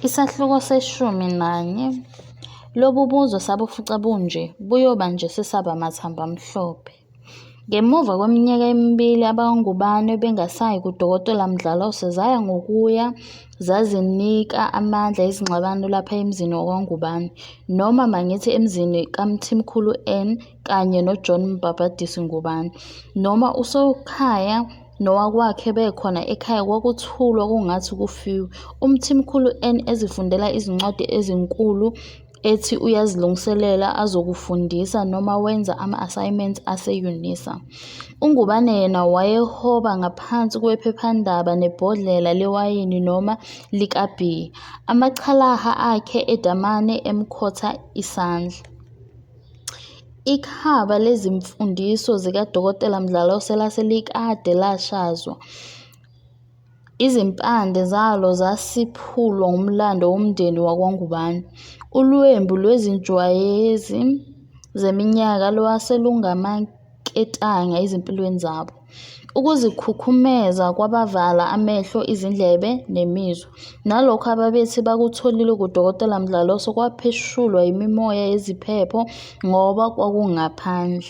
Isahluko se-11. Lobu buzwe sabufica bunje, buyoba nje sesaba amathambo amhlophe. Ngemuva kweminyaka emibili abakwaNgubane bengasayi kuDkt Mdlalose zaya ngokuya zazinika amandla izingxabano lapha emzini wakwaNgubane, noma mangithi emzini kaMthimkhulu N kanye noJohn Mbhabhadisi Ngubane. Noma uSokhaya nowakwakhe bekhona ekhaya kwakuthulwa kungathi kufiwe, uMthimkhulu N ezifundela izincwadi ezinkulu ethi uyazilungiselela azokufundisa noma wenza ama-asayimenti ase-UNISA. UNgubane yena wayehoba ngaphansi kwephephandaba nebhodlela lewayini noma likabhiya, amachalaha akhe edamane emkhotha isandla. Ikhaba lezimfundiso zikaDkt Mdlalose lase likade lashazwa, izimpande zalo zasiphulwa ngumlando womndeni wakwaNgubane. Ulwembu lwezinjwayezi zeminyaka lwase lungamaketanga ezimpilweni zabo. Ukuzikhukhumeza kwabavala amehlo, izindlebe nemizwa. Nalokho ababethi bakutholile kuDkt Mdlalose kwapheshulwa yimimoya yeziphepho ngoba kwakungaphandle.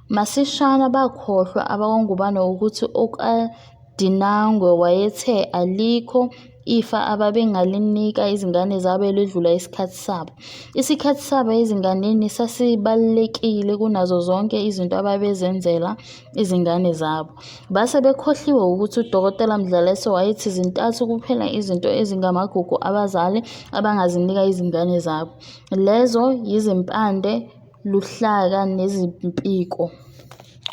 Masishane bakhohlwa abakwaNgubane ukuthi okaDinangwe wayethe alikho ifa ababengalinika izingane zabo eledlula isikhathi sabo. Isikhathi sabo ezinganeni sasibalulekile kunazo zonke izinto ababezenzela izingane zabo. Base bekhohliwe wukuthi uDkt Mdlalose wayethi zintathu kuphela izinto ezingamagugu abazali abangazinika izingane zabo. Lezo yizimpande, luhlaka nezimpiko.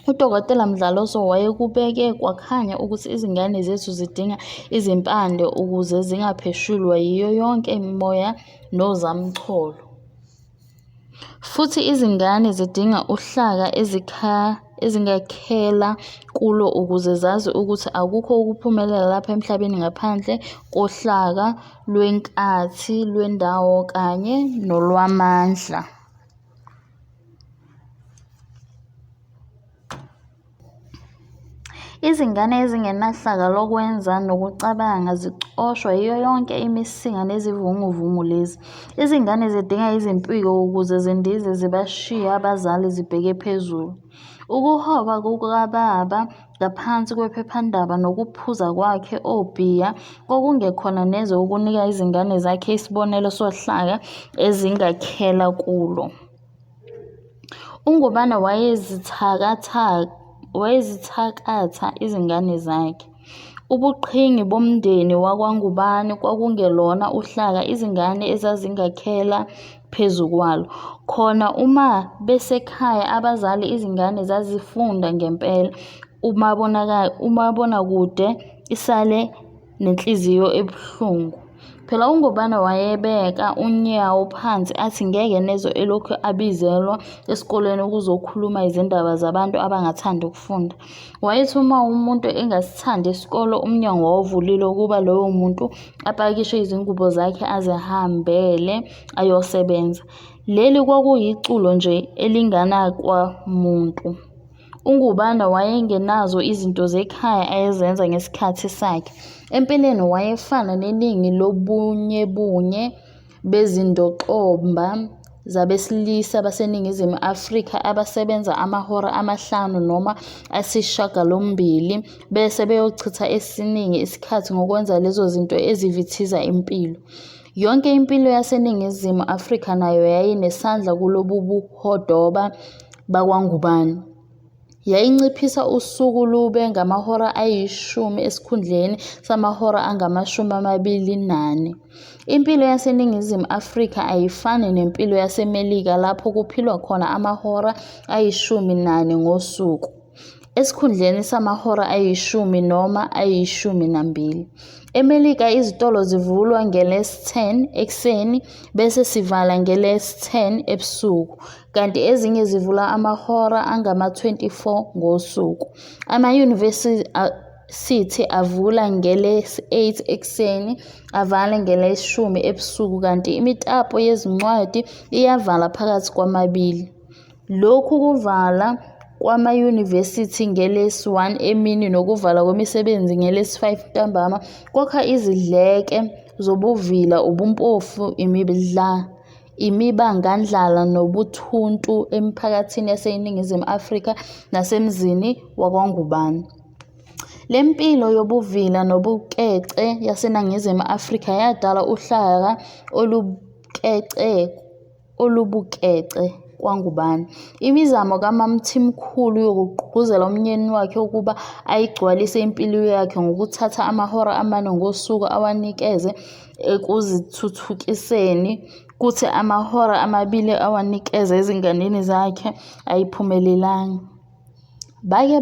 UDkt Mdlalose wayekubeke kwakhanya ukuthi izingane zethu zidinga izimpande ukuze zingapheshulwa yiyo yonke imimoya nozamcholo. Futhi izingane zidinga uhlaka ezingakhela kulo ukuze zazi ukuthi akukho ukuphumelela lapha emhlabeni ngaphandle kohlaka lwenkathi, lwendawo kanye nolwamandla. Izingane ezingenahlaka lokwenza nokucabanga zicoshwa yiyo yonke imisinga nezivunguvungu lezi. Izingane zidinga izimpiko ukuze zindize zibashiye abazali zibheke phezulu. Ukuhoba kukababa ngaphansi kwephephandaba nokuphuza kwakhe obhiya kwakungekhona neze ukunika izingane zakhe isibonelo sohlaka ezingakhela kulo. UNgubane wayezithakatha izingane zakhe. Ubuqhingi bomndeni wakwaNgubane kwakungelona uhlaka izingane ezazingakhela phezu kwalo. Khona uma besekhaya abazali izingane zazifunda ngempela, umabonakude isale nenhliziyo ebuhlungu. Phela uNgubane wayebeka unyawo phansi athi ngeke neze elokhu abizelwa esikoleni ukuzokhuluma izindaba zabantu abangathandi ukufunda. Wayethi uma umuntu engasithandi isikole umnyango wawuvuliwe ukuba lowo muntu apakishe izingubo zakhe azihambele ayosebenza. Leli kwakuyiculo nje elinganakwa muntu. UNgubane wayengenazo izinto zekhaya ayezenza ngesikhathi sakhe. Empeleni wayefana neningi lobunyebunye bezindoxomba zabesilisa baseNingizimu Afrika abasebenza amahora amahlanu noma ayisishiyagalombili bese beyochitha esiningi isikhathi ngokwenza lezo zinto ezivithiza impilo. Yonke impilo yaseNingizimu Afrika nayo yayinesandla kulobu buhodoba bakwaNgubane. Yayinciphisa usuku lube ngamahora ayishumi esikhundleni samahora angama-24. Impilo yaseNingizimu Afrika ayifani nempilo yaseMelika lapho kuphilwa khona amahora ayi-14 ngosuku, esikhundleni samahora ayishumi noma ayi-12. EMelika izitolo zivulwa ngeles-10 ekuseni bese sivala ngeles-10 ebusuku, kanti ezinye zivula amahora angama-24 ngosuku. Amayunivesithi avula ngeles-8 ekuseni avale ngeleshumi ebusuku kanti imitapo yezincwadi iyavala phakathi kwamabili. Lokhu kuvala kwamayunivesithi ngelesi-1 emini nokuvalwa kwemisebenzi ngelesi-5 ntambama kwakha izidleke zobuvila, ubumpofu, imibangandlala nobuthuntu emiphakathini yaseNingizimu Afrika nasemzini wakwaNgubane. Le mpilo yobuvila nobukece yaseNingizimu Afrika yadala uhlaka olubukece kwaNgubane. Imizamo kaMaMthimkhulu yokugqugquzela umyeni wakhe ukuba ayigcwalise impilo yakhe ngokuthatha amahora amane ngosuku awanikeze ekuzithuthukiseni kuthi amahora amabili awanikeze ezinganeni zakhe ayiphumelelanga. Bake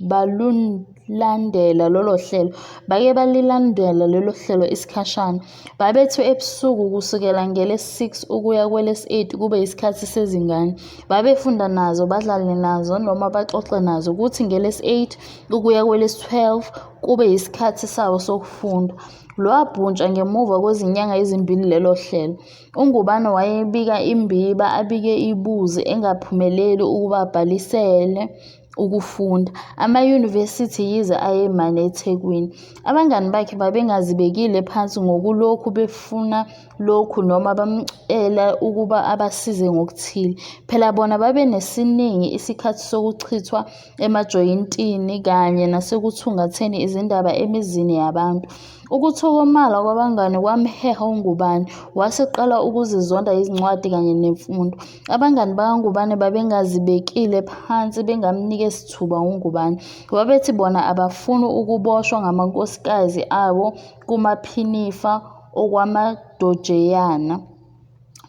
balulandela lolo hlelo, bake balilandela lolo hlelo isikhashana. Babethi ebusuku kusukela ngelesi-6 ukuya kwelesi-8 kube yisikhathi sezingane. Babefunda nazo, badlale nazo noma baxoxe nazo. Kuthi ngelesi-8 ukuya kwelesi-12 kube yisikhathi sabo sokufunda. Lwabhuntsha ngemuva kwezinyanga ezimbili lelo hlelo. UNgubane wayebika imbiba abike ibuzi engaphumeleli ukuba abhalisele ukufunda amayunivesithi yize ayemane eThekwini. Abangani bakhe babengazibekile phansi ngokulokhu befuna lokhu noma bamcela ukuba abasize ngokuthile. Phela bona babenesiningi isikhathi sokuchithwa emajoyintini kanye nasekuthungatheni izindaba emizini yabantu. Ukuthokomala kwabangani kwamheha uNgubane, waseqala ukuzizonda izincwadi kanye nemfundo. Abangani bakaNgubane babengazibekile phansi bengamnike sithuba uNgubane. Babethi bona abafuni ukuboshwa ngamakhosikazi abo kumaphinifa okwamadojeyana.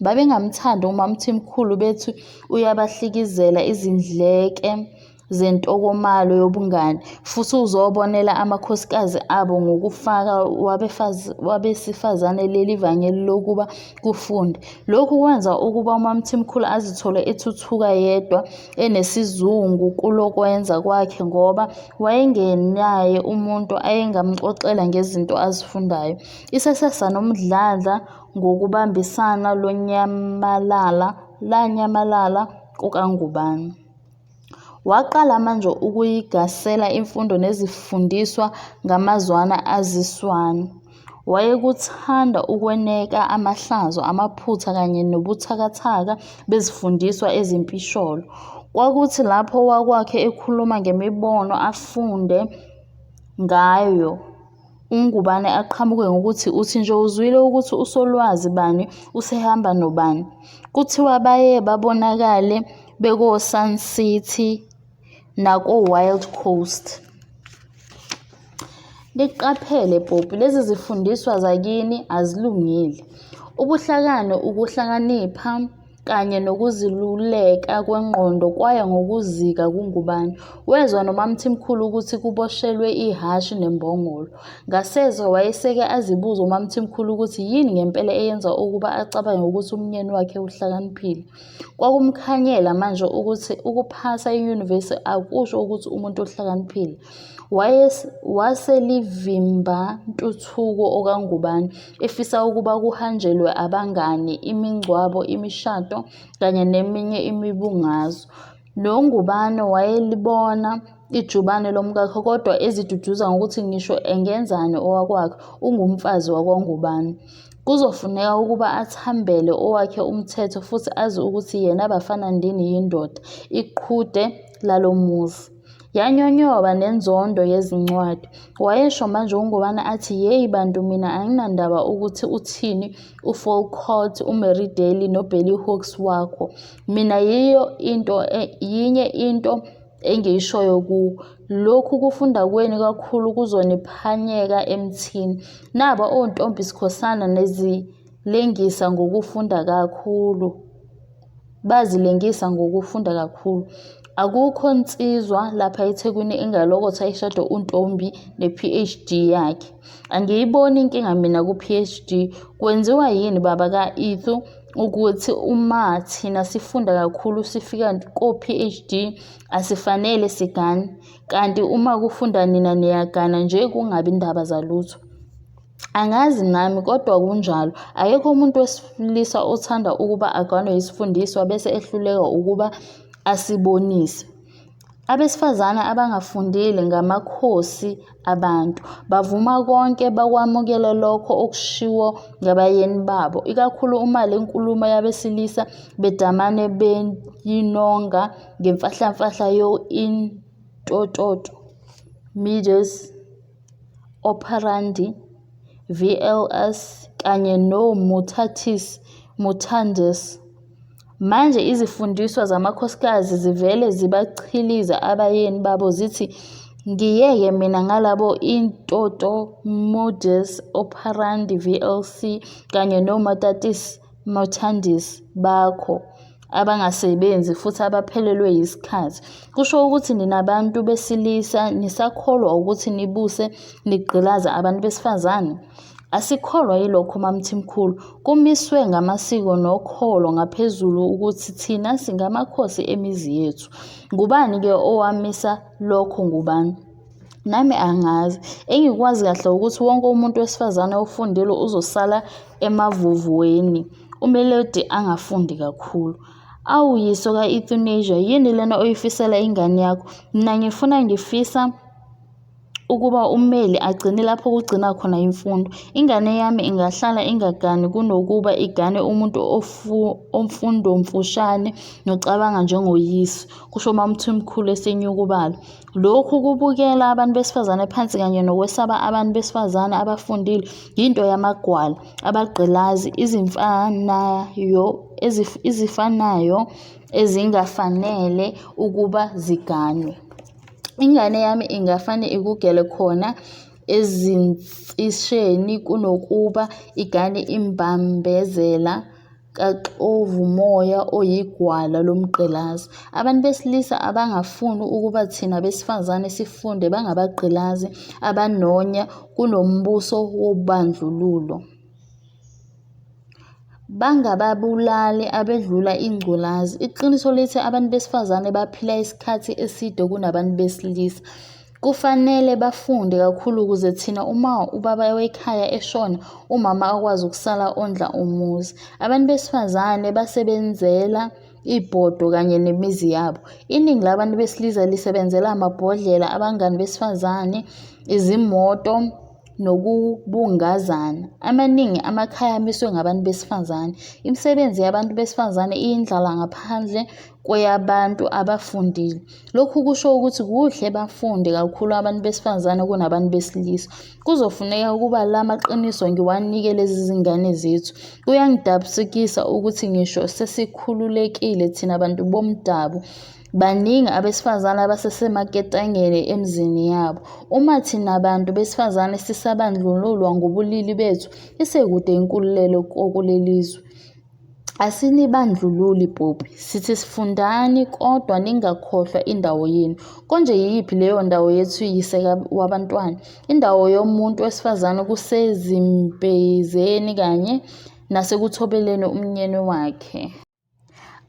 Babengamthandi uMaMthimkhulu bethi uyabahlikizela izidleke zentokomalo yobungani futhi uzobonela amakhosikazi abo ngokufaka wabesifazane leli vangeli lokuba kufundwe. Lokhu kwenza ukuba uMaMthimkhulu azithole ethuthuka yedwa enesizungu kulokwenza kwakhe ngoba wayengenaye umuntu ayengamxoxela ngezinto azifundayo. Isasasa nomdlandla ngokubambisana lanyamalala kukaNgubane. Waqala manje ukuyigasela imfundo nezifundiswa ngamazwana aziswana. Wayekuthanda ukweneka amahlazo, amaphutha kanye nobuthakathaka bezifundiswa ezimpisholo. Kwakuthi lapho owakwakhe ekhuluma ngemibono afunde ngayo uNgubane aqhamuke ngokuthi uthi nje uzwile ukuthi uSolwazi bani usehamba nobani. Kuthiwa baye babonakale bekoSun City nakoWild Coast. Niqaphele Popi, lezi zifundiswa zakini azilungile. Ubuhlakani, ukuhlakanipha kanye nokuziluleka kwengqondo kwaya ngokuzika kuNgubane. Wezwa noMaMthimkhulu ukuthi kuboshelwe ihhashi nembongolo. Ngasese wayeseke azibuze uMaMthimkhulu ukuthi yini ngempela eyenza ukuba acabange ukuthi umyeni wakhe uhlakaniphile. Kwakumkhanyela manje ukuthi ukuphasa eyunivesithi akusho ukuthi umuntu uhlakaniphile. Waselivimba-ntuthuko okaNgubane, efisa ukuba kuhanjelwe abangani, imingcwabo, imishado kanye neminye imibungazo. NoNgubane wayelibona ijubane lomkakhe kodwa eziduduza ngokuthi ngisho engenzani owakwakhe, ungumfazi wakwaNgubane. Kuzofuneka ukuba athambele owakhe umthetho futhi azi ukuthi yena bafana ndini yindoda, iqhude lalo muzi. Yanyonyoba nenzondo yezincwadi. Wayesho manje uNgubane athi yeyi bantu mina anginandaba ukuthi uthini uFoucault, uMary Daly noBell Hooks wakho. Mina yiyo into yinye into engiyishoyo kuwo. Lokhu kufunda kwenu kakhulu kuzoniphanyeka emthini. Naba oNtombi Skhosana nezilengisa ngokufunda kakhulu. Bazilengisa ngokufunda kakhulu. Akukho nsizwa lapha eThekwini engalokotha ishade uNtombi ne-PhD yakhe. Angiyiboni inkinga mina ku-PhD. Kwenziwa yini baba ka-Ethu ukuthi uma thina sifunda kakhulu sifika ko-PhD asifanele sigane, kanti uma kufunda nina niyagana nje kungabi ndaba zalutho. Angazi nami kodwa kunjalo. Akekho umuntu wesilisa othanda ukuba aganwe yisifundiswa bese ehluleka ukuba asibonise. Abesifazane abangafundile ngamakhosi abantu. Bavuma konke bakwamukele lokho okushiwo ngabayeni babo, ikakhulu uma le nkulumo yabesilisa bedamane beyinonga ngemfahlamfahla yo-in toto, modus operandi, VLS kanye no-mutatis mutandis. Manje izifundiswa zamakhosikazi zivele zibachilize abayeni babo zithi, Ngiyeke mina ngalabo in toto, modus operandi, VLC kanye no-mutatis mutandis bakho abangasebenzi futhi abaphelelwe yisikhathi. Kusho ukuthi nina bantu besilisa nisakholwa ukuthi nibuse nigqilaze abantu besifazane? Asikholwa yilokho MaMthimkhulu. Kumiswe ngamasiko nokholo ngaphezulu ukuthi thina singamakhosi emizi yethu. Ngubani-ke owamisa lokho ngubani? Nami angazi. Engikwazi kahle ukuthi wonke umuntu wesifazane ofundile uzosala emavuvweni. UMelody angafundi kakhulu. Awu yiso ka-euthanasia, yini lena oyifisela ingane yakho? Mina ngifuna ngifisa ukuba ummeli agcine lapho kugcina khona imfundo. Ingane yami ingahlala ingagani kunokuba igane umuntu omfundomfushane nocabanga njengoyise, kusho uMaMthimkhulu esenyukubala. Lokhu kubukela abantu besifazane phansi kanye nokwesaba abantu besifazane abafundile yinto yamagwala, abagqilazi, izimfanayo izifanayo ezingafanele ukuba ziganwe. Ingane yami ingafane ikugele khona ezinsisheni kunokuba igane imbambezela kaxovumoya oyigwala lomgqilazi. Abantu besilisa abangafuni ukuba thina besifazane sifunde bangabagqilazi abanonya kunombuso wobandlululo. Bangababulali abedlula ingculazi. Iqiniso lithi abantu besifazane baphila isikhathi eside kunabantu besilisa. Kufanele bafunde kakhulu ukuze thina uma ubaba wekhaya eshona, umama akwazi ukusala ondla umuzi. Abantu besifazane basebenzela ibhodo kanye nemizi yabo. Iningi labantu besilisa lisebenzela amabhodlela, abangani besifazane, izimoto nokubungazana. Amaningi amakhaya amiswe ngabantu besifazane. Imisebenzi yabantu besifazane iyindlala ngaphandle kweyabantu abafundile. Lokhu kusho ukuthi kuhle bafunde kakhulu abantu besifazane kunabantu besilisa. Kuzofuneka ukuba la maqiniso ngiwanike lezi zingane zethu. Kuyangidabukisa ukuthi ngisho sesikhululekile thina bantu bomdabu, Baningi abesifazane abasesemaketangeni emizini yabo. Uma thina bantu besifazane sisabandlululwa ngobulili bethu, isekude inkululeko kuleli zwe. Asinibandlululi Popi, sithi sifundani kodwa ningakhohlwa indawo yenu. Konje yiyiphi leyo ndawo yethu yise wabantwana? Indawo yomuntu wesifazane kusezimbezeni kanye nasekuthobeleni umnyeni wakhe.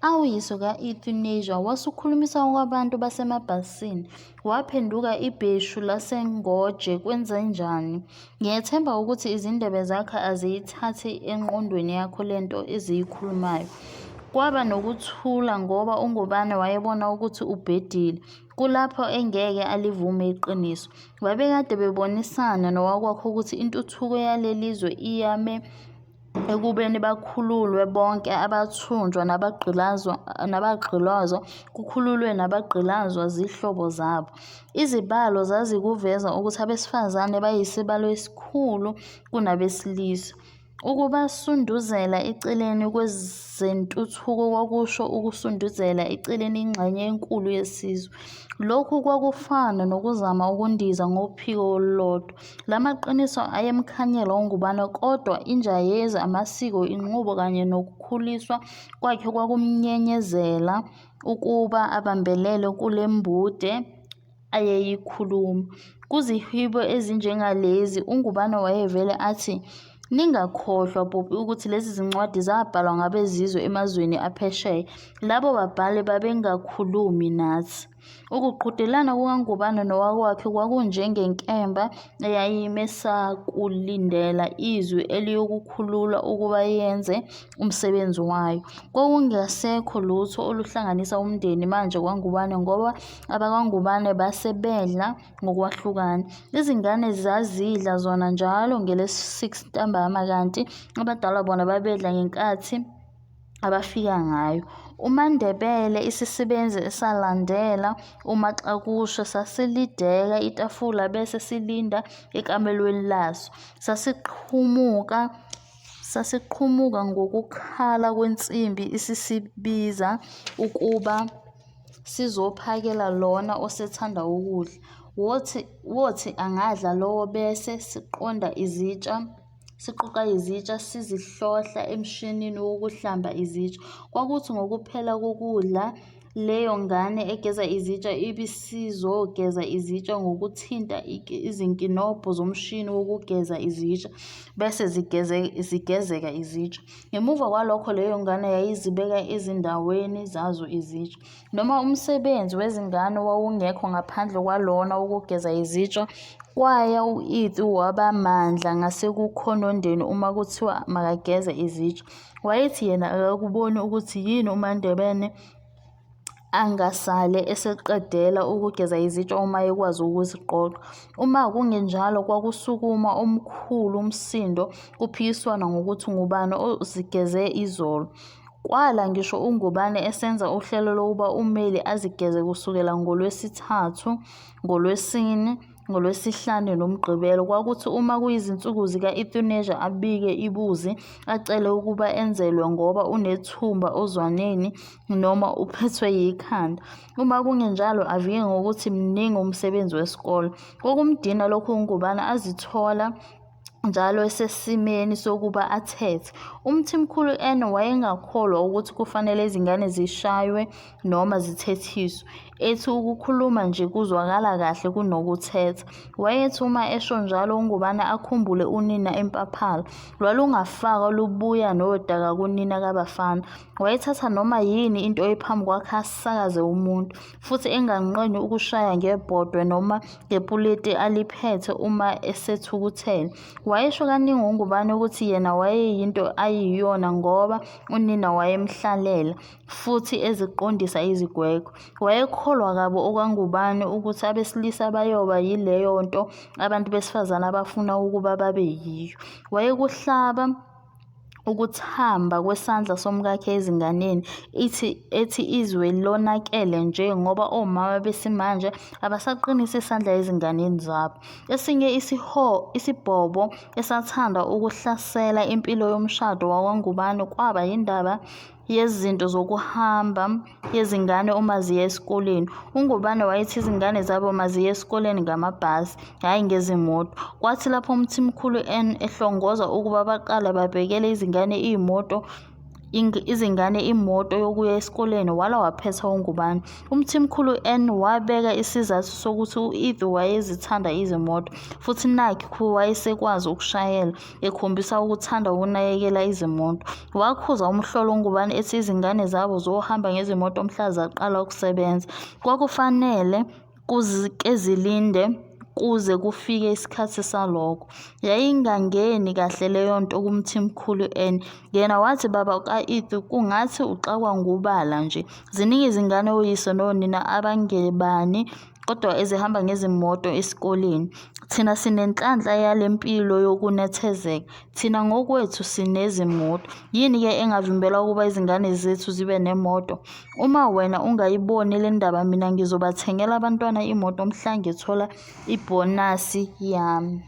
Awuyiso ka-Euthanasia wasukhulumisa okwabantu basemabhasini, waphenduka ibheshu laseNgoje kwenzenjani? Ngiyethemba ukuthi izindebe zakho aziyithathi engqondweni yakho le nto eziyikhulumayo. Kwaba nokuthula ngoba uNgubane wayebona ukuthi ubhedile, kulapho engeke alivume iqiniso. Babekade bebonisana nowakwakhe ukuthi intuthuko yaleli zwe iyame ekubeni bakhululwe bonke abathunjwa nabagqilazwa, kukhululwe nabagqilazwa zihlobo zabo. Izibalo zazikuveza ukuthi abesifazane bayisibalo esikhulu kunabesilisa. Ukubasunduzela eceleni kwezentuthuko kwakusho ukusunduzela eceleni ingxenye enkulu yesizwe. Lokhu kwakufana nokuzama ukundiza ngophiko olulodwa. La maqiniso ayemkhanyela uNgubane kodwa injwayezi, amasiko, inqubo kanye nokukhuliswa kwakhe kwakumnyenyezela ukuba abambelele kule mbude ayeyikhuluma. Kuzihibo ezinjengalezi uNgubane wayevele athi, Ningakhohlwa Popi ukuthi lezi zincwadi zabhalwa ngabezizwe emazweni aphesheya. Labo babhali babengakhulumi nathi. Ukuqhudelana kukaNgubane nowakwakhe kwakunjengenkemba eyayime sakulindela izwi eliyokukhululwa ukuba yenze umsebenzi wayo. Kwakungasekho lutho oluhlanganisa umndeni manje kwaNgubane ngoba abakwaNgubane base bedla ngokwahlukana. Izingane zazidla zona njalo ngelesi-6 ntambama kanti abadala bona babedla ngenkathi abafika ngayo. UMaNdebele, isisebenzi esalandela uMaXakusha, sasilideka itafula bese silinda ekamelweni laso. Sasiqhumuka ngokukhala kwensimbi isisibiza ukuba sizophakela lona osethanda ukudla. Wothi angadla lowo bese siqoqa izitsha sizihlohla emshinini wokuhlamba izitsha. Kwakuthi ngokuphela kokudla leyo ngane egeza izitsha ibisizogeza izitsha ngokuthinta izinkinobho zomshini wokugeza izitsha bese zigezeka izitsha. Ngemuva kwalokho leyo ngane yayizibeka ezindaweni zazo izitsha. Noma umsebenzi wezingane wawungekho ngaphandle kwalona wokugeza izitsha, kwaya u-Ethu wabamandla ngasekukhonondeni uma kuthiwa makageze izitsha. Wayethi yena akakuboni ukuthi yini uMaNdebele angasale eseqedela ukugeza izitsha uma ekwazi ukuziqoqa. Uma kungenjalo kwakusukuma omkhulu umsindo kuphikiswana ngokuthi ngubani ozigeze izolo. Kwala ngisho uNgubane esenza uhlelo lokuba uMeli azigeze kusukela ngoLwesithathu, ngoLwesine, ngoLwesihlanu noMgqibelo. Kwakuthi uma kuyizinsuku zika-Euthanasia abike ibuzi acele ukuba enzelwe ngoba unethumba ozwaneni noma uphethwe yikhanda. Uma kungenjalo avike ngokuthi mningi umsebenzi wesikole. Kwakumdina lokho uNgubane azithola njalo esesimeni sokuba athethe. UMthimkhulu N wayengakholwa ukuthi kufanele izingane zishaywe noma zithethiswe, ethi ukukhuluma nje kuzwakala kahle kunokuthetha. Wayethi uma esho njalo uNgubane akhumbule unina eMpaphala. Lwalungafakwa lubuya nodaka kunina kaBafana. Wayethatha noma yini into ephambi kwakhe asakaze umuntu. Futhi enganqeni ukushaya ngebhodwe noma ngepuleti aliphethe uma esethukuthele. Wayesho kaningi uNgubane ukuthi yena wayeyinto ayiyona ngoba unina wayemhlalela futhi eziqondisa izigwegwe. Wayekholwa kabi okaNgubane ukuthi abesilisa bayoba yileyo nto abantu besifazane abafuna ukuba babe yiyo. Wayekuhlaba ukuthamba kwesandla somkakhe ezinganeni, ithi ethi izwe lonakele nje ngoba omama besimanje abasaqinisi isandla ezinganeni zabo. Esinye isibhobo esathanda ukuhlasela impilo yomshado wakwaNgubane kwaba yindaba yezinto zokuhamba yezingane uma ziya esikoleni. UNgubane wayethi izingane zabo maziye esikoleni ngamabhasi, hhayi ngezimoto. Kwathi lapho uMthimkhulu N ehlongoza ukuba baqale babhekele izingane imoto izingane imoto yokuya esikoleni wala waphetha uNgubane. UMthimkhulu N wabeka isizathu sokuthi u-Ethu wayezithanda izimoto futhi nakhu wayesekwazi ukushayela. ekhombisa ukuthanda ukunakekela izimoto. Wakhuza umhlolo uNgubane ethi izingane zabo zohamba ngezimoto mhla zaqala ukusebenza. Kwakufanele kezilinde kuze kufike isikhathi salokho. Yayingangeni kahle leyo nto kuMthimkhulu N. Yena wathi baba ka-Ethu kungathi uxakwa ngubala nje. Ziningi izingane oyise nonina abangebani kodwa ezihamba ngezimoto esikoleni. Thina sinenhlanhla yale mpilo yokunethezeka. Thina ngokwethu sinezimoto. Yini-ke engavimbela ukuba izingane zethu zibe nemoto? Uma wena ungayiboni le ndaba mina ngizobathengela abantwana imoto mhla ngithola ibhonasi yami.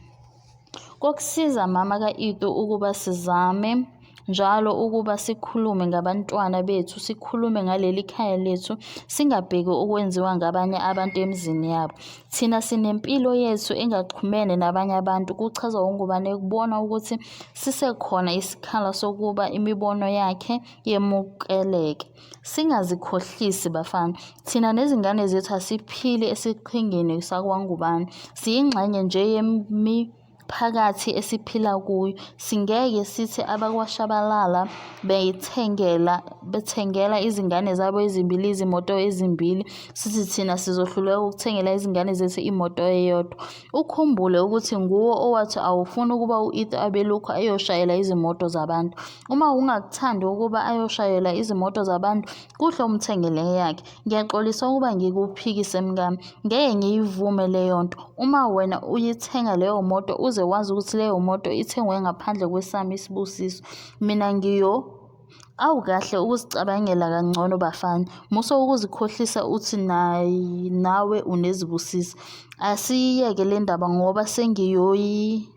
Kokusiza mama ka-Itu ukuba sizame njalo ukuba sikhulume ngabantwana bethu, sikhulume ngaleli khaya lethu, singabheki okwenziwa ngabanye abantu emizini yabo. Thina sinempilo yethu engaxhumene nabanye abantu, kuchaza uNgubane ekubona ukuthi sisekhona isikhala sokuba imibono yakhe yemukeleke. Singazikhohlisi bafana, thina nezingane zethu asiphili esiqhingini sakwaNgubane, siyingxenye nje yemi. miphakathi esiphila kuyo. Singeke sithi abakwaShabalala bethengela izingane zabo ezimbili izimoto ezimbili, sithi thina sizohluleka ukuthengela izingane zethu imoto eyodwa. Ukhumbule ukuthi nguwe owathi awufuni ukuba u-Ethu abelokhu eyoshayela izimoto zabantu. Uma ungakuthandi ukuba ayoshayela izimoto zabantu, kuhle umthengele eyakhe. Ngiyaxolisa ukuba ngikuphikise mkami, ngeke ngiyivume leyo nto. Uma wena uyithenga leyo moto uze wazi ukuthi leyo moto ithengwe ngaphandle kwesami isibusiso. Mina ngiyo Awu kahle ukuzicabangela kangcono bafana. Musa ukuzikhohlisa uthi nawe unezibusiso. Asiyiyeke le ndaba ngoba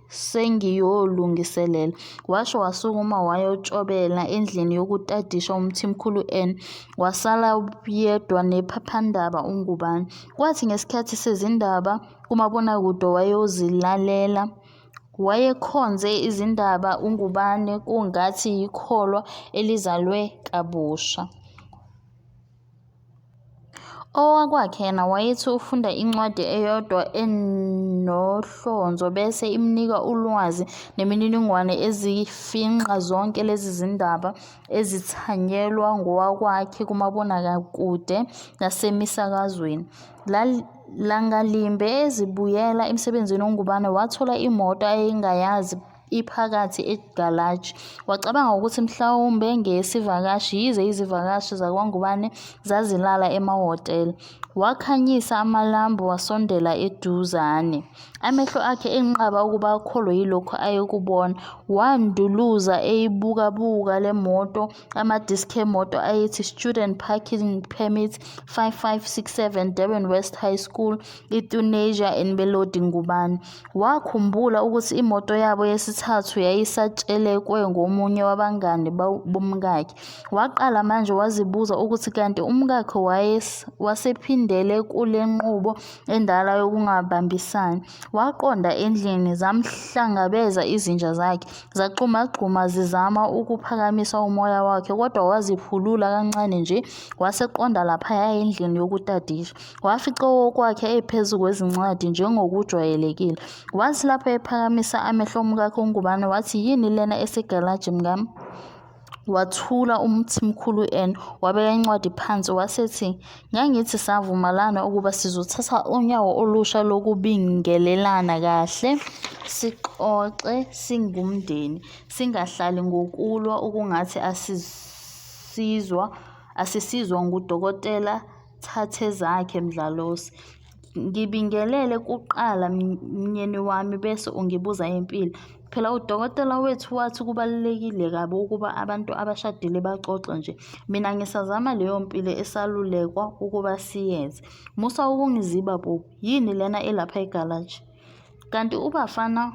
sengiyolungiselela. Washo wasukuma wayotshobela endlini yokutadisha uMthimkhulu N. Wasala yedwa nephephandaba uNgubane. Kwathi ngesikhathi sezindaba kumabonakude wayozilalela. Wayekhonze izindaba uNgubane kungathi yikholwa elizalwe kabusha. Owakwakhe yena wayethi ufunda incwadi eyodwa enohlonzo bese imnika ulwazi nemininingwane ezifingqa zonke lezi zindaba ezithanyelwa ngowakwakhe kumabonakude nasemisakazweni. Langalimbe ezibuyela emsebenzini uNgubane wathola imoto ayengayazi iphakathi egalaji. Wacabanga ukuthi mhlawumbe ngeyesivakashi yize izivakashi zakwaNgubane zazilala emahhotela. Wakhanyisa amalambu wasondela eduzane. Amehlo akhe enqaba ukuba akholwe yilokhu ayekubona. Wanduluza eyibukabuka le moto, amadiski emoto ayethi Student Parking Permit 5567 Durban West High School, Euthanasia and Melody Ngubane. Wakhumbula ukuthi imoto yabo yesithathu yayisatshelekwe ngomunye wabangani bomkakhe. Waqala manje wazibuza ukuthi kanti umkakhe wasephindele kule nqubo endala yokungabambisani. Waqonda endlini, zamhlangabeza izinja zakhe. Zagxumagxuma zizama ukuphakamisa umoya wakhe kodwa waziphulula kancane nje waseqonda laphaya endlini yokutadisha. Wafica owakwakhe ephezu kwezincwadi njengokujwayelekile. Wathi lapho ephakamisa amehlo umkakhe uNgubane wathi, yini lena esegalaji mkami? Wathula uMthimkhulu N wabeka incwadi phansi wasethi, ngangithi savumelana ukuba sizothatha unyawo olusha lokubingelelana kahle, sixoxe singumndeni, singahlali ngokulwa okungathi asisizwa nguDokotela Thathezakhe Mdlalose. Ngibingelele kuqala mnyeni wami bese ungibuza impilo. Phela udokotela wethu wathi kubalulekile kabi ukuba abantu abashadile baxoxe nje. Mina ngisazama leyo mpilo esalulekwa ukuba siyenze. Musa ukungiziba bo, yini lena elapha egalaji? Kanti uBafana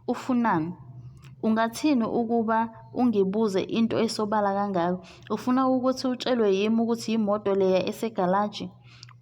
ufunani? Ungathini ukuba ungibuze into esobala kangaka? Ufuna ukuthi utshelwe yimi ukuthi yimoto leya esegalaji?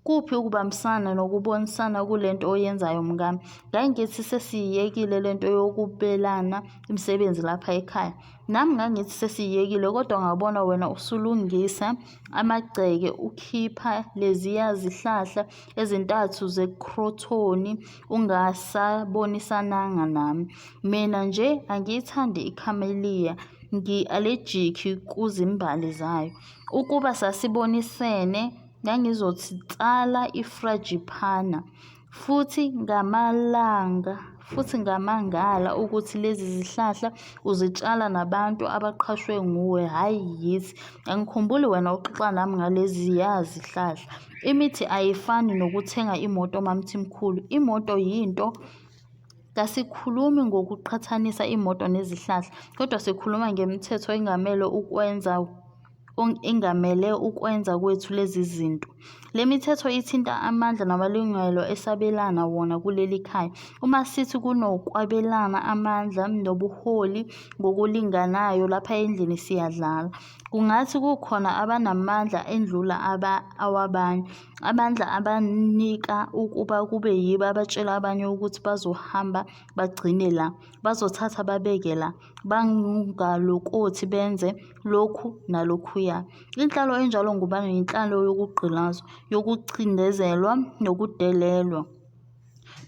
Kuphi ukubambisana nokubonisana kule nto oyenzayo mkami? Ngangithi sesiyiyekile le nto yokubelana imisebenzi lapha ekhaya. Nami ngangithi sesiyiyekile kodwa ngabona wena usulungisa amagceke ukhipha leziya zihlahla ezintathu zekrothoni ungasabonisananga nami. Mina nje angiyithandi ikhameliya, ngi-alejikhi kuzimbali zayo. Ukuba sasibonisene ngangizothi tsala ifrajiphana. Futhi ngamalanga futhi ngamangala ukuthi lezi zihlahla uzitshala nabantu abaqhashwe nguwe, hhayi yithi. Angikhumbuli wena uxoxa nami ngaleziya zihlahla. Imithi ayifani nokuthenga imoto MaMthimkhulu. Imoto yinto Kasikhulumi ngokuqhathanisa imoto nezihlahla, kodwa sikhuluma ngemithetho engamele ukwenza engamele ukwenza kwethu lezi zinto. Le mithetho ithinta amandla namalungelo esabelana wona kuleli khaya. Uma sithi kunokwabelana amandla nobuholi ngokulinganayo lapha endlini siyadlala. Kungathi kukhona abanamandla endlula awabanye. Amandla abanika ukuba kube yibo abatshela abanye ukuthi bazohamba bagcine la, bazothatha babeke la, bangalokothi benze lokhu nalokhuya. Inhlalo enjalo ngubani yinhlalo yokugqilazwa, yokucindezelwa nokudelelwa.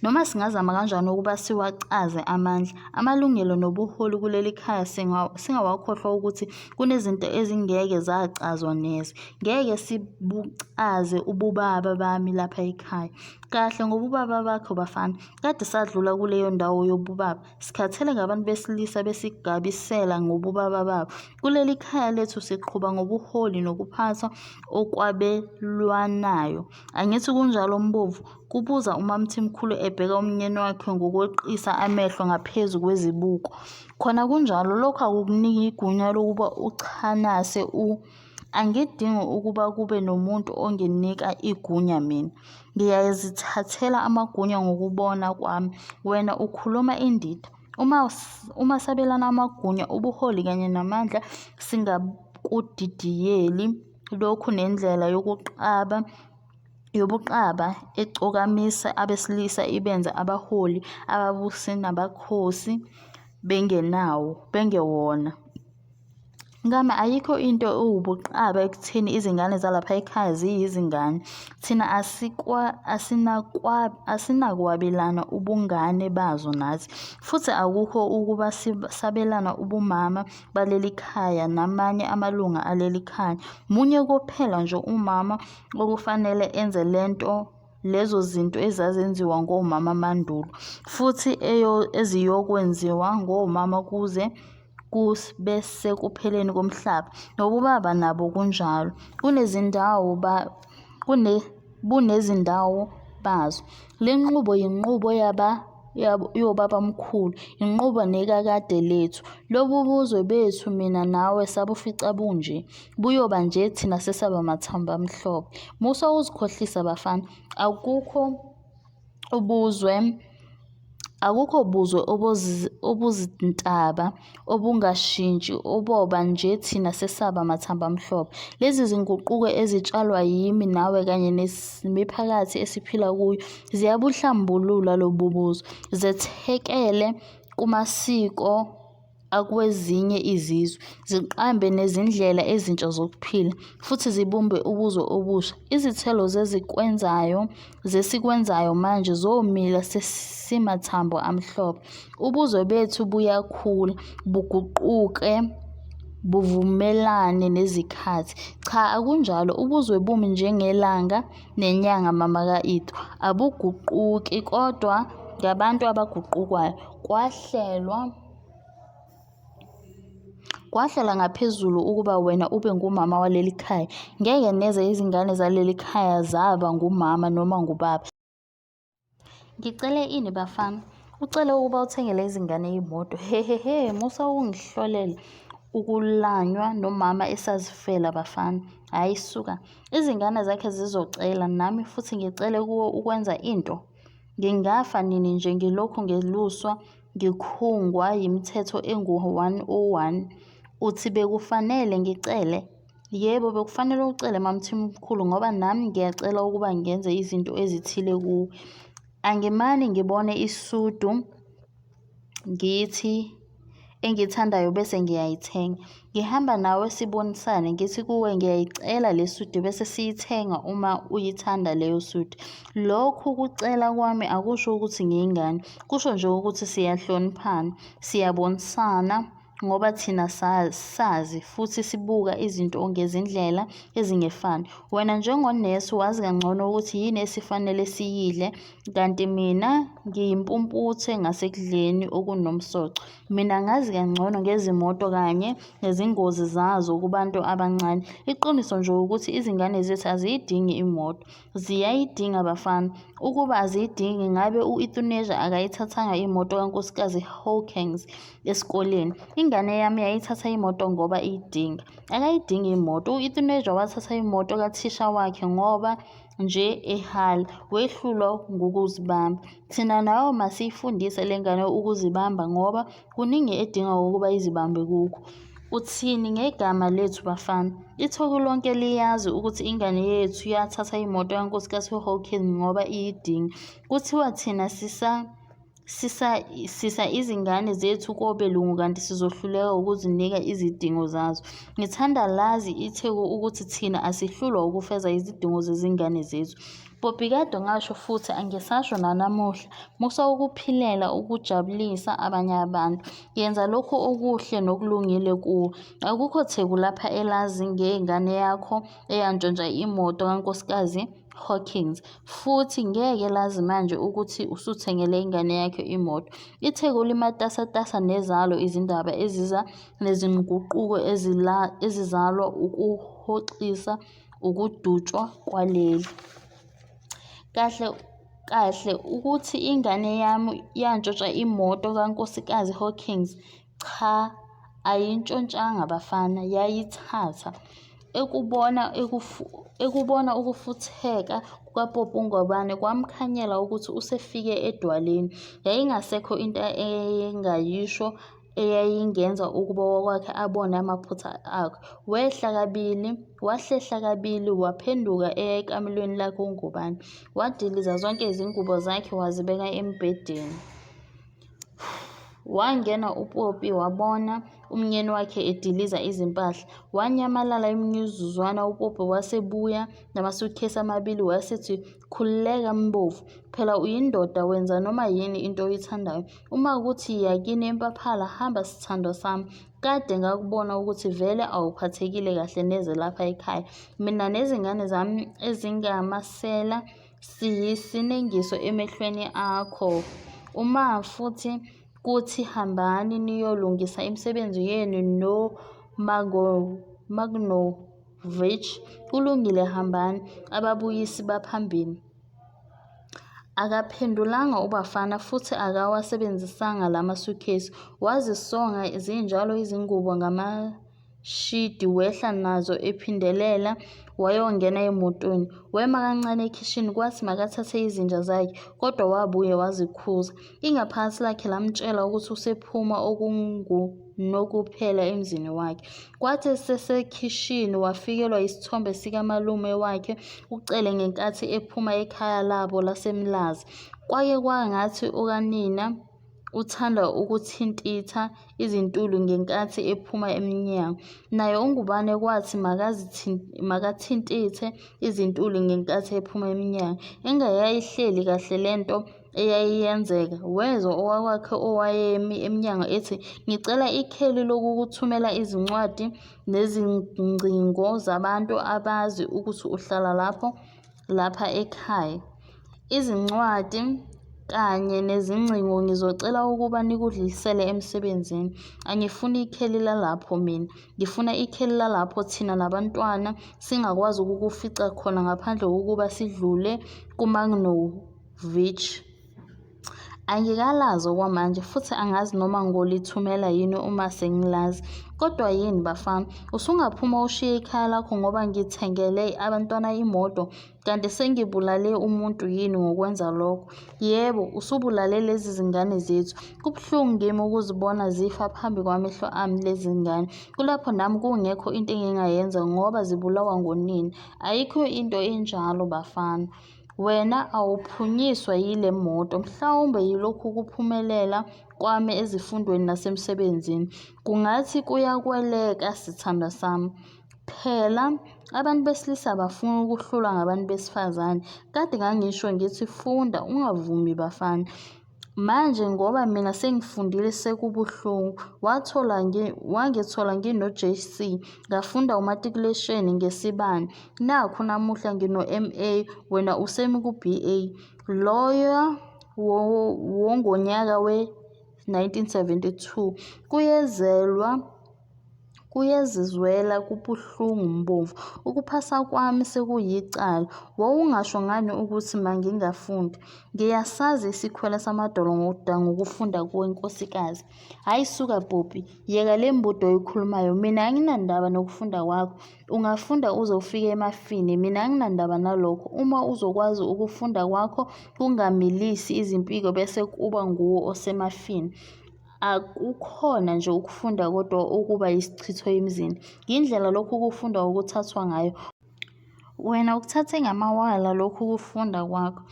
Noma singazama kanjani ukuba siwacaze amandla, amalungelo nobuholi kuleli khaya singawakhohlwa ukuthi kunezinto ezingeke zacazwa neze. Ngeke sibucaze ububaba bami lapha ekhaya. Kahle ngobubaba bakho bafana, kade sadlula kuleyo ndawo yobubaba. Sikhathele ngabantu besilisa besigabisela ngobubaba babo. Kuleli khaya lethu siqhuba ngobuholi nokuphatha okwabelwanayo. Angithi kunjalo Mbovu? Kubuza uMaMthimkhulu ebheka umnyeni wakhe ngokweqisa amehlo ngaphezu kwezibuko. Khona kunjalo, lokho akukuniki igunya lokuba uchanase u. Angidingi ukuba kube nomuntu onginika igunya mina. Ngiyazithathela amagunya ngokubona kwami. Wena ukhuluma indida. Uma, uma sabelana amagunya, ubuholi kanye namandla singakudidiyeli lokhu nendlela yokuqaba yobuqaba ecokamisa abesilisa ibenze abaholi, ababusi nabakhosi bengenawo, bengewona. Ngama ayikho into ewubuqaba ekutheni izingane zalapha ekhaya ziyizingane. Thina asikwa asinakwa asinakwabelana ubungane bazo nathi. Futhi akukho ukuba sabelana ubumama baleli khaya namanye amalunga aleli khaya. Munye kuphela nje umama okufanele enze lento lezo zinto ezazenziwa ngomama mandulo futhi eziyokwenziwa ngomama kuze kube sekupheleni komhlaba. Nobubaba nabo kunjalo. Kunezindawo ba kune bunezindawo bazo. Le nqubo yinqubo yaba yobabamkhulu, inqubo nekakade lethu. Lobu buzwe bethu mina nawe sabufica bunje, buyoba nje thina sesaba mathambo amhlophe. Musa ukuzikhohlisa bafana, akukho ubuzwe akukho buzwe obuzintaba obungashintshi oboba nje thina sesaba amathambo amhlophe. Lezi zinguquko ezitshalwa yimi nawe kanye nemiphakathi esiphila kuyo ziyabuhlambulula lobu buzwe, zethekele kumasiko akwezinye izizwe, ziqambe nezindlela ezintsha zokuphila, futhi zibumbe ubuzwe obusha. Izithelo zezikwenzayo zesikwenzayo manje zomila sesimathambo amhlophe. Ubuzwe bethu buyakhula, buguquke buvumelane nezikhathi. Cha akunjalo, ubuzwe bumi njengelanga nenyanga mama ka-Ito. Abuguquki kodwa ngabantu abaguqukayo. Kwahlelwa Kwahlela ngaphezulu ukuba wena ube ngumama waleli khaya. Ngeke neze izingane zaleli khaya zaba ngumama noma ngubaba. Ngicele ini bafana? Ucele ukuba uthengele izingane imoto. Hehehe, musa ukungihlolela ukulanywa nomama esazifela bafana. Hhayi suka. Izingane zakhe zizocela nami futhi ngicele kuwe ukwenza into. Ngingafa nini nje ngilokhu ngeluswa ngikhungwa yimithetho engu-101. Uthi bekufanele ngicele? Yebo, bekufanele ucele MaMthimkhulu ngoba nami ngiyacela ukuba ngenze izinto ezithile kuwe. Angimane ngibone isudu ngithi engiyithandayo bese ngiyayithenga. Ngihamba nawe sibonisane ngithi kuwe ngiyayicela le sudi bese siyithenga uma uyithanda leyo sudi. Lokhu kucela kwami akusho ukuthi ngiyingane, kusho nje ukuthi siyahloniphana, siyabonisana ngoba thina sazi futhi sibuka izinto ngezindlela ezingefani. Wena njengonesi wazi kangcono ukuthi yini esifanele siyidle kanti mina ngiyimpumputhe ngasekudleni okunomsoco. Mina ngazi kangcono ngezimoto kanye nezingozi zazo kubantu abancane. Iqiniso nje ukuthi izingane zethu aziyidingi imoto. Ziyayidinga bafana. Ukuba aziyidingi ngabe u-Euthanasia akayithathanga imoto kaNkosikazi Hawkins esikoleni. Ingane yami yayithatha imoto ngoba iyidinga. Akayidingi imoto. U-Euthanasia wathatha imoto kathisha wakhe ngoba nje ehala. Wehlulwa ngukuzibamba. Thina nawe masiyifundise le ngane ukuzibamba ngoba kuningi edinga ukuba izibambe kukho. Uthini ngegama lethu bafana? Ithoku lonke liyazi ukuthi ingane yethu yathatha imoto kaNkosikazi Hawkins ngoba iyidinga. Kuthiwa thina sisa sisa sisa izingane zethu kobelungu kanti sizohluleka ukuzinika izidingo zazo. Ngithanda lazi iTheku ukuthi thina asihlulwa ukufeza izidingo zezingane zethu. Popi kade ngasho futhi angisasho nanamuhla, musa ukuphilela ukujabulisa abanye abantu. Yenza lokhu okuhle nokulungile kuwe. Akukho theku lapha elazi ngengane yakho eyantshontsha imoto kaNkosikazi Hawkins futhi ngeke lazi manje ukuthi usuthengele ingane yakho imoto. Itheku limatasatasa nezalo izindaba eziza nezinguquko ezizalwa ukuhoxisa ukudutshwa kwaleli. Kahle kahle ukuthi ingane yami yantshontsha imoto kaNkosikazi Hawkins Cha ayintshontshanga bafana yayithatha. Ekubona ekubona ukufutheka kukaPopu Ngubane kwamkhanyela ukuthi usefike edwaleni. Yayingasekho into ayengayisho eyayingenza ukuba owakwakhe abone amaphutha akhe. Wehla kabili, wahlehla kabili waphenduka eya ekamelweni lakhe uNgubane. Wadiliza zonke izingubo zakhe wazibeka embhedeni. Wangena uPoppy wabona umnyeni wakhe ediliza izimpahla. Wanyamalala imizuzwana uPoppy wasebuya namasuitcase amabili wasethi, Khululeka Mbovu, phela uyindoda wenza noma yini into oyithandayo. Uma kuthi yakini eMpaphala hamba sithandwa sami. Kade ngakubona ukuthi vele awuphathekile kahle neze lapha ekhaya. Mina nezingane zami ezingamasela Siyisinengiso emehlweni akho. Uma futhi kuthi hambani niyolungisa imisebenzi yenu noMagnovich, kulungile hambani, ababuyisi baphambili. Akaphendulanga uBafana futhi akawasebenzisanga la masuitcase, wazisonga zinjalo izingubo ngama Shidi wehla nazo ephindelela wayongena emotweni. Wema kancane ekhishini kwathi makathathe izinja zakhe kodwa wabuye wazikhuza. Ingaphansi lakhe lamtshela ukuthi usephuma okungunokuphela emzini wakhe. Kwathi esesekhishini wafikelwa isithombe sikamalume wakhe uCele ngenkathi ephuma ekhaya labo laseMlazi. Kwake kwangathi okanina uthanda ukuthintitha izintuli ngenkathi ephuma emnyango. Naye uNgubane kwathi makathintithe izintuli ngenkathi ephuma emnyango. Engakayihleli kahle le nto eyayiyenzeka, wezwa owakwakhe owayemi emnyango ethi, Ngicela ikheli lokukuthumela izincwadi nezingcingo zabantu abazi ukuthi uhlala lapho lapha ekhaya. Izincwadi kanye nezingcingo ngizocela ukuba nikudlulisele emsebenzini. Angifuni ikheli lalapho mina. Ngifuna ikheli lalapho thina nabantwana singakwazi ukukufica khona ngaphandle kokuba sidlule kuMagnovich. Angikalazi okwamanje futhi angazi noma ngolithumela yini uma sengilazi. Kodwa yini bafana, usungaphuma ushiye ikhaya lakho ngoba ngithengele abantwana imoto? Kanti sengibulale umuntu yini ngokwenza lokho? Yebo, usubulale lezi zingane zethu. Kubuhlungu kimi ukuzibona zifa phambi kwamehlo ami lezi zingane. Kulapho nami kungekho into engingayenza ngoba zibulawa ngonina. Ayikho into enjalo bafana. Wena awuphunyiswa yile moto, mhlawumbe yilokhu kuphumelela kwami ezifundweni nasemsebenzini. Kungathi kuyakweleka sithandwa sami. Phela abantu besilisa abafuni ukuhlulwa ngabantu besifazane. Kade ngangisho ngithi funda ungavumi bafana. Manje ngoba mina sengifundile sekubuhlungu. Wathola wangithola ngino-JC ngafunda umatikuletsheni ngesibani. Nakhu namuhla ngino-MA wena usemi ku-BA. Loyo wongonyaka we-1972 kuyezelwa Kuyezizwela kubuhlungu Mbomvu, ukuphasa kwami sekuyicala. Wawungasho ngani ukuthi mangingafundi? Ngiyasazi isikhwele samadolo ngokufunda kwenkosikazi. Hhayi suka Popi, yeka le mbudo oyikhulumayo. Mina anginandaba nokufunda kwakho. Ungafunda uze ufike emafini, mina anginandaba nalokho. Uma uzokwazi ukufunda kwakho kungamilisi izimpiko bese kuba nguwe osemafini. Akukhona nje ukufunda kodwa okuba yisichitho emzini. Yindlela lokhu kufunda okuthathwa ngayo. Wena ukuthathe ngamawala lokhu kufunda kwakho.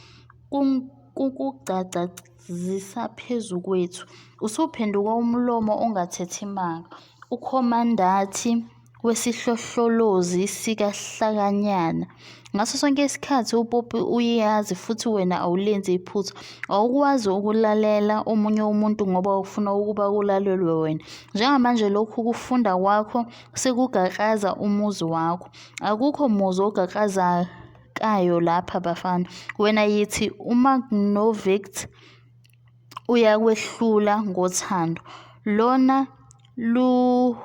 Kukugcagcazisa phezu kwethu. Usuphenduke umlomo ongathethi manga. Ukhomandathi. wesihlohlolozi sikaHlakanyana. Ngaso sonke isikhathi uPoppy uyazi futhi wena awulenzi iphutha. Awukwazi ukulalela omunye umuntu ngoba ufuna ukuba kulalelwe wena. Njengamanje lokhu kufunda kwakho sekugakraza umuzi wakho. Akukho muzi ogakrazakayo lapha bafana. Wena yithi uMagnovict uyakwehlula ngothando. Lona lu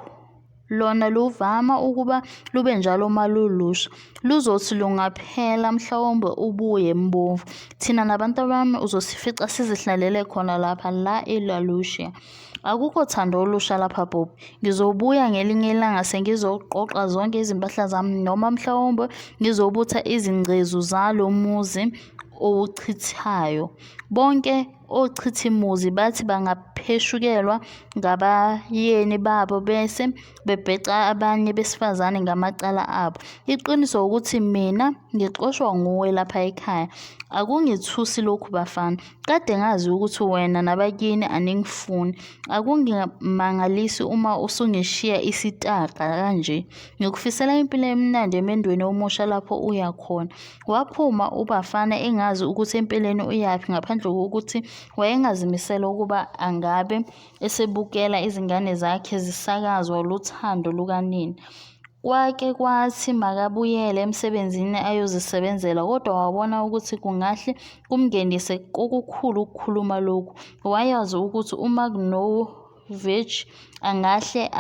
lona luvama ukuba lube njalo uma lulusha. Luzothi lungaphela mhlawumbe ubuye mbomvu. Thina nabantwabami uzosifica sizihlalele khona lapha la eLa Lucia. Akukho thando olusha lapha Bob. Ngizobuya ngelinye ilanga sengizoqoqa zonke izimpahla zami noma mhlawumbe ngizobutha izingcezu zalo muzi owuchithayo. Bonke ochithimuzi bathi bangapheshukelwa ngabayeni babo bese bebheca abanye besifazane ngamacala abo. Iqiniso ukuthi mina ngixoshwa nguwe lapha ekhaya. Akungithusi lokhu bafana. Kade ngazi ukuthi wena nabakini aningifuni. Akungimangalisi uma usungishiya isitaka kanje. Ngikufisela impilo emnandi emendweni omusha lapho uya khona. Waphuma uBafana engazi ukuthi empeleni uyaphi ngaphandle kokuthi wayengazimisele ukuba angabe esebukela izingane zakhe zisakazwa luthando lukanina. Kwake kwathi makabuyele emsebenzini ayozisebenzela kodwa wabona ukuthi kungahle kumngenise kokukhulu ukukhuluma lokhu. Wayazi ukuthi uMagnovich angahle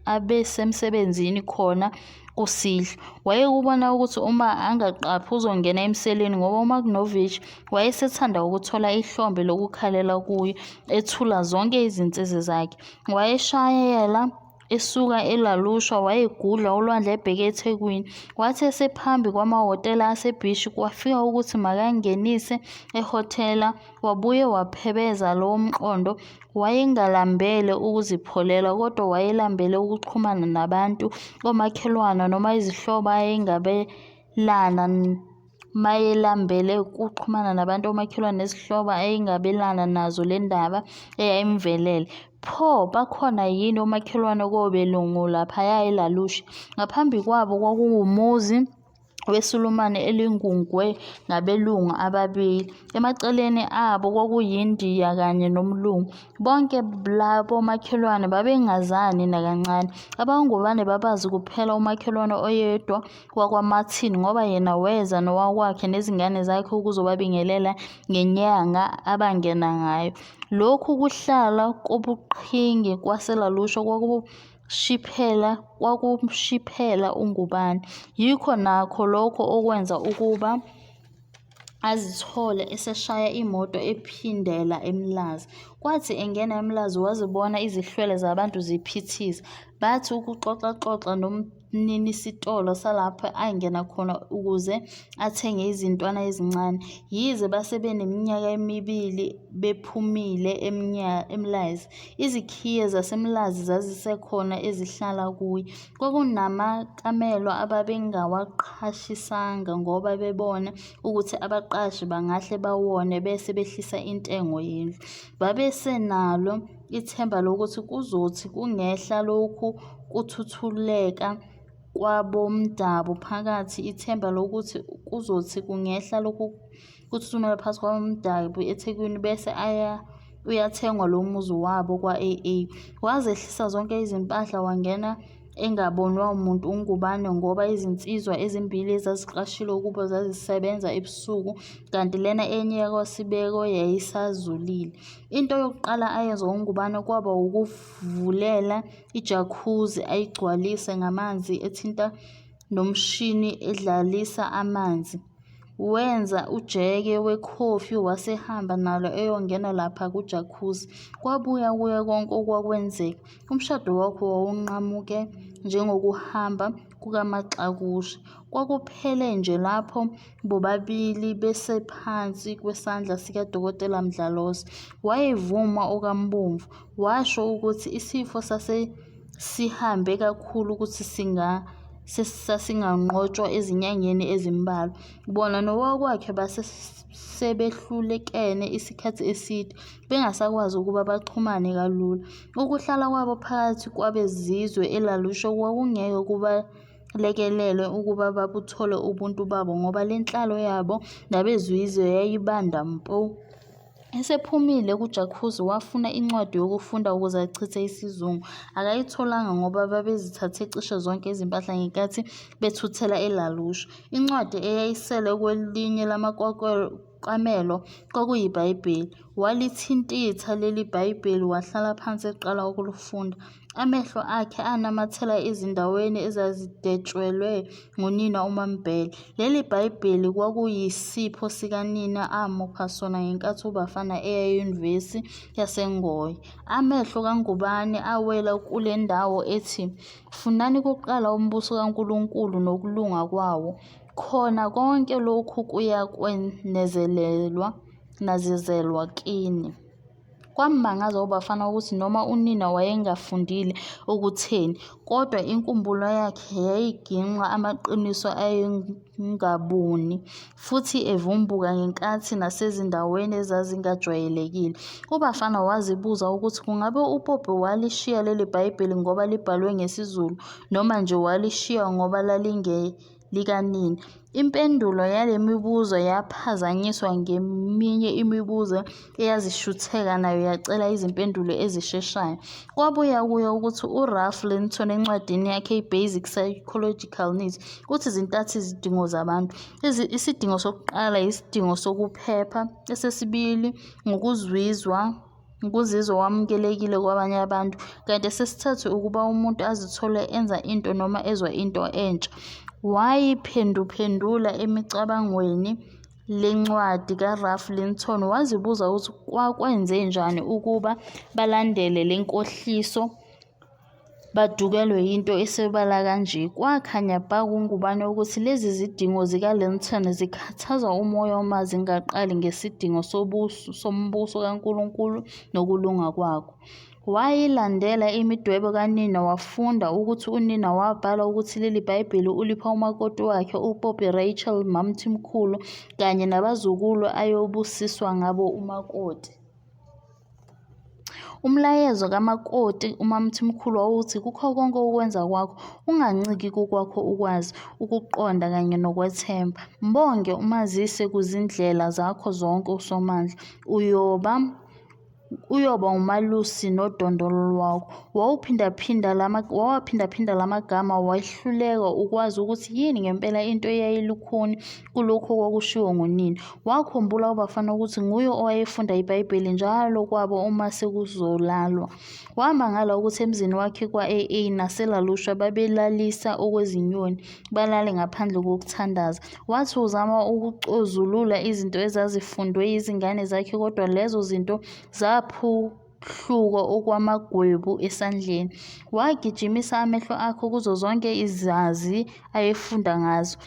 abesemsebenzini khona kusihlwa. Wayekubona ukuthi uma angaqaphi uzongena emseleni ngoba uMagnovich wayesethanda ukuthola ihlombe lokukhalela kuye ethula zonke izinsizi zakhe. Wayeshayela esuka eLalusha wayegudla ulwandle ebheke eThekwini. Wathi esephambi kwamahhotela asebhishi kwafika ukuthi makangenise ehhotela wabuye waphebeza lowo mqondo. Wayengalambele ukuzipholela kodwa wayelambele ukuxhumana nabantu, omakhelwane noma izihlobo ayengabelana mayelambele ukuxhumana nabantu, omakhelwane nezihlobo ayengabelana nazo le ndaba eyayimvelele. Pho bakhona yini omakhelwane kobelungu laphaya eLalusha? Ngaphambi kwabo kwakuwumuzi weSulumane elingungwe ngabelungu ababili. Emaceleni abo kwakuyiNdiya kanye nomlungu. Bonke labo makhelwane babengazani nakancane. AbakwaNgubane babazi kuphela umakhelwane oyedwa wakwaMartin ngoba yena weza nowakwakhe nezingane zakhe ukuzobabingelela ngenyanga abangena ngayo. Lokhu kuhlala kobuqhingi kwaseLalusha kwakumshiphela uNgubane. Yikho nakho lokho okwenza ukuba azithole eseshaya imoto ephindela eMlazi. Kwathi engena eMlazi wazibona izihlwele zabantu ziphithiza. Bathi ukuxoxaxoxa nomninisitolo salapho angena khona ukuze athenge izintwana ezincane. Yize base beneminyaka emibili bephumile eMlazi, izikhiye zaseMlazi zazisekhona ezihlala kuye. Kwakunamakamelo ababengawaqashisanga ngoba bebona ukuthi abaqashi bangahle bawone bese behlisa intengo yendlu. Babesenalo ithemba lokuthi kuzothi kungehla lokhu kuthuthuleka kwabomdabu phakathi ithemba lokuthi kuzothi kungehla lokhu kuthuthumela phakathi kwabomdabu eThekwini bese uyathengwa lo muzi wabo kwa-AA. Wazehlisa zonke izimpahla wangena engabonwa muntu uNgubane ngoba izinsizwa ezimbili ezaziqashile ukuba zazisebenza ebusuku kanti lena enye yakwaSibeko yayisazulile. Into yokuqala ayenza uNgubane kwaba wukuvulela ijakhuzi ayigcwalise ngamanzi ethinta nomshini edlalisa amanzi. Wenza ujeke wekhofi wasehamba nalo eyongena lapha kujakhuzi. Kwabuya kuye konke okwakwenzeka. Umshado wakhe wawunqamuke njengokuhamba kukaMaxakusha. Kwakuphele nje lapho bobabili besephansi kwesandla sikaDokotela Mdlalose. Wayevuma okaMbomvu. Washo ukuthi isifo sasesihambe kakhulu ukuthi sasinganqotshwa ezinyangeni ezimbalwa. Bona nowakwakhe base sebehlukene isikhathi eside, bengasakwazi ukuba baxhumane kalula. Ukuhlala kwabo phakathi kwabezizwe eLa Lushwa kwakungeke kubalekelele ukuba babuthole ubuntu babo ngoba lenhlalo yabo nabezizwe yayibanda mpo. Esephumile kuJacuzzi wafuna incwadi yokufunda ukuze achithe isizungu. Akayitholanga ngoba babezithathe cishe zonke izimpahla ngenkathi bethuthela eLa Lushwa. Incwadi eyayisele kwelinye lamakamelo kwakuyiBhayibheli. Walithintitha leli Bhayibheli wahlala phansi eqala ukulifunda. Amehlo akhe anamathela ezindaweni ezazidwetshelwe ngunina uMaMbhele. Leli Bhayibheli kwakuyisipho sikanina amupha sona ngenkathi uBafana eya eYunivesithi yaseNgoye. Amehlo kaNgubane awela kule ndawo ethi, "Funani kuqala umbuso kaNkulunkulu nokulunga kwawo, khona konke lokhu kuyakwenezelwa kini." Kwammangaza uBafana ukuthi noma unina wayengafundile okutheni, kodwa inkumbulo yakhe yayigingqa amaqiniso ayengabuni, futhi evumbuka ngenkathi nasezindaweni ezazingajwayelekile. UBafana wazibuza ukuthi kungabe uPoppy walishiya leli Bhayibheli ngoba libhalwe ngesiZulu, noma nje walishiya ngoba lalingelikanina. Impendulo yale mibuzo yaphazanyiswa ngeminye imibuzo eyazishutheka nayo yacela izimpendulo ezisheshayo. Kwabuya kuye ukuthi uRalph Linton encwadini yakhe iBasic Psychological Needs uthi zintathu izidingo zabantu. Isidingo sokuqala isidingo sokuphepha, esesibili ngukuzizwa wamukelekile kwabanye abantu, kanti esesithathu ukuba umuntu azithole enza into noma ezwa into entsha. Wayiphenduphendula emicabangweni lencwadi kaRalph Linton wazibuza ukuthi kwakwenzenjani ukuba balandele lenkohliso badukelwe yinto esobala kanje. Kwakhanya bha kuNgubane ukuthi lezi zidingo zikaLinton zikhathaza umoya uma zingaqali ngesidingo sombuso kaNkulunkulu nokulunga kwakho. Wayilandela imidwebo kanina wafunda ukuthi unina wabhala ukuthi leli Bhayibheli ulipha umakoti wakhe uPoppy Rachel MaMthimkhulu kanye nabazukulu ayobusiswa ngabo umakoti. Umlayezo kamakoti uMaMthimkhulu wawuthi kukho konke okwenza kwakho, unganciki kokwakho ukwazi, ukuqonda kanye nokwethemba. Mbonge umazise kuzindlela zakho zonke uSomandla, uyoba umalusi nodondolo lwakho. Wawaphindaphinda lamagama wehluleka ukwazi ukuthi yini ngempela into eyayilukhuni kulokhu okwakushiwo ngunina. Wakhumbula uBafana ukuthi nguye owayefunda iBhayibheli njalo kwabo uma sekuzolalwa. Wamangala ukuthi emzini wakhe kwa-AA naseLa Lushwa babelalisa okwezinyoni, balale ngaphandle kokuthandaza. Wathi uzama ukucozulula izinto ezazifundwe yizingane zakhe kodwa lezo zinto zaphuhluka okwamagwebu esandleni. Wagijimisa amehlo akhe kuzo zonke izazi ayefunda ngazo.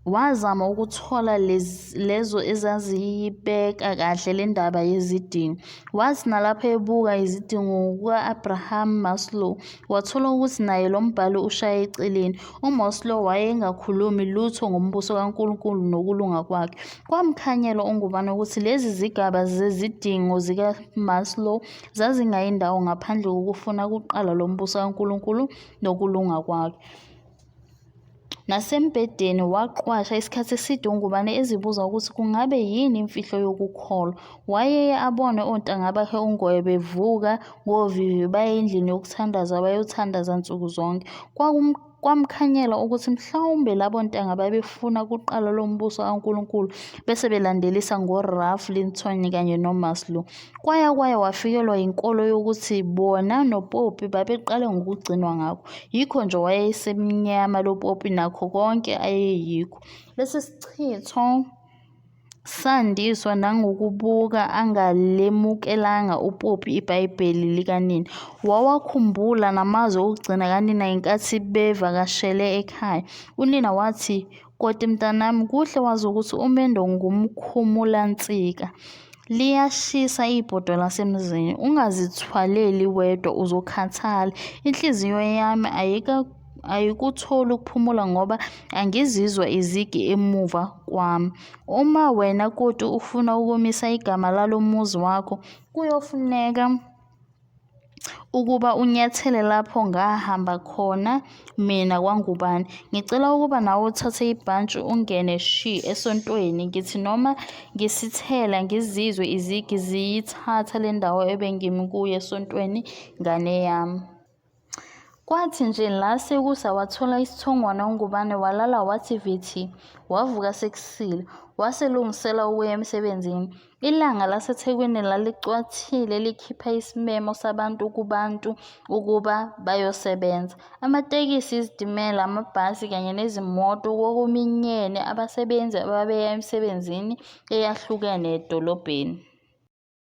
Wazama ukuthola lezo ezaziyibeka kahle le ndaba yezidingo. Wathi nalapho ebuka izidingo ngokuka-Abraham Maslow, wathola ukuthi naye lo mbhalo ushaya eceleni. UMaslow wayengakhulumi lutho ngombuso kaNkulunkulu nokulunga kwakhe. Kwamkhanyela uNgubane ukuthi lezi zigaba zezidingo zikaMaslow zazingayi ndawo ngaphandle kokufuna kuqala lo mbuso kaNkulunkulu nokulunga kwakhe. Nasembhedeni waqwasha isikhathi eside uNgubane ezibuza ukuthi kungabe yini imfihlo yokukholwa. Wayeye abone ontanga bakhe uNgoye bevuka ngovivi baye endlini yokuthandaza bayothandaza nsuku zonke. Kwamkhanyela ukuthi mhlawumbe labo ntanga babefuna kuqala lo mbuso kaNkulunkulu bese belandelisa ngoRalph Linton kanye noMaslow. Kwaya kwaya wafikelwa yinkolo yokuthi bona noPoppy babeqale ngokugcinwa ngakho. Yikho nje wayesemnyama lo Poppy nakho konke ayeyikho. Lesi sichitho sandiswa nangokubuka angalemukelanga uPoppy iBhayibheli likanina. Wawakhumbula namazwi okugcina kanina ngenkathi bevakashele ekhaya. Unina wathi, "Koti mntanami, kuhle wazi ukuthi umendo ngumkhumulansika. Liyashisa ibhodo lasemzini, ungazithwaleli wedwa uzokhathala. Inhliziyo yami Ayikutholi ukuphumula ngoba angizizwa izigi emuva kwami. Uma wena koti ufuna ukumisa igama lalo muzi wakho, kuyofuneka ukuba unyathele lapho ngahamba khona mina kwaNgubane. Ngicela ukuba nawe uthathe ibhantshi ungene shi esontweni. Ngithi noma ngisithela ngizizwe izigi ziyithatha le ndawo ebengimi kuyo esontweni ngane yami. Kwathi nje la sekusa wathola isithongwana uNgubane walala wathi vithi, wavuka sekusile, waselungisela ukuya emsebenzini. Ilanga laseThekwini lalicwathile likhipha isimemo sabantu kubantu ukuba bayosebenza. Amatekisi, izitimela, amabhasi kanye nezimoto kwakuminyene abasebenzi ababeya emisebenzini eyahlukene edolobheni.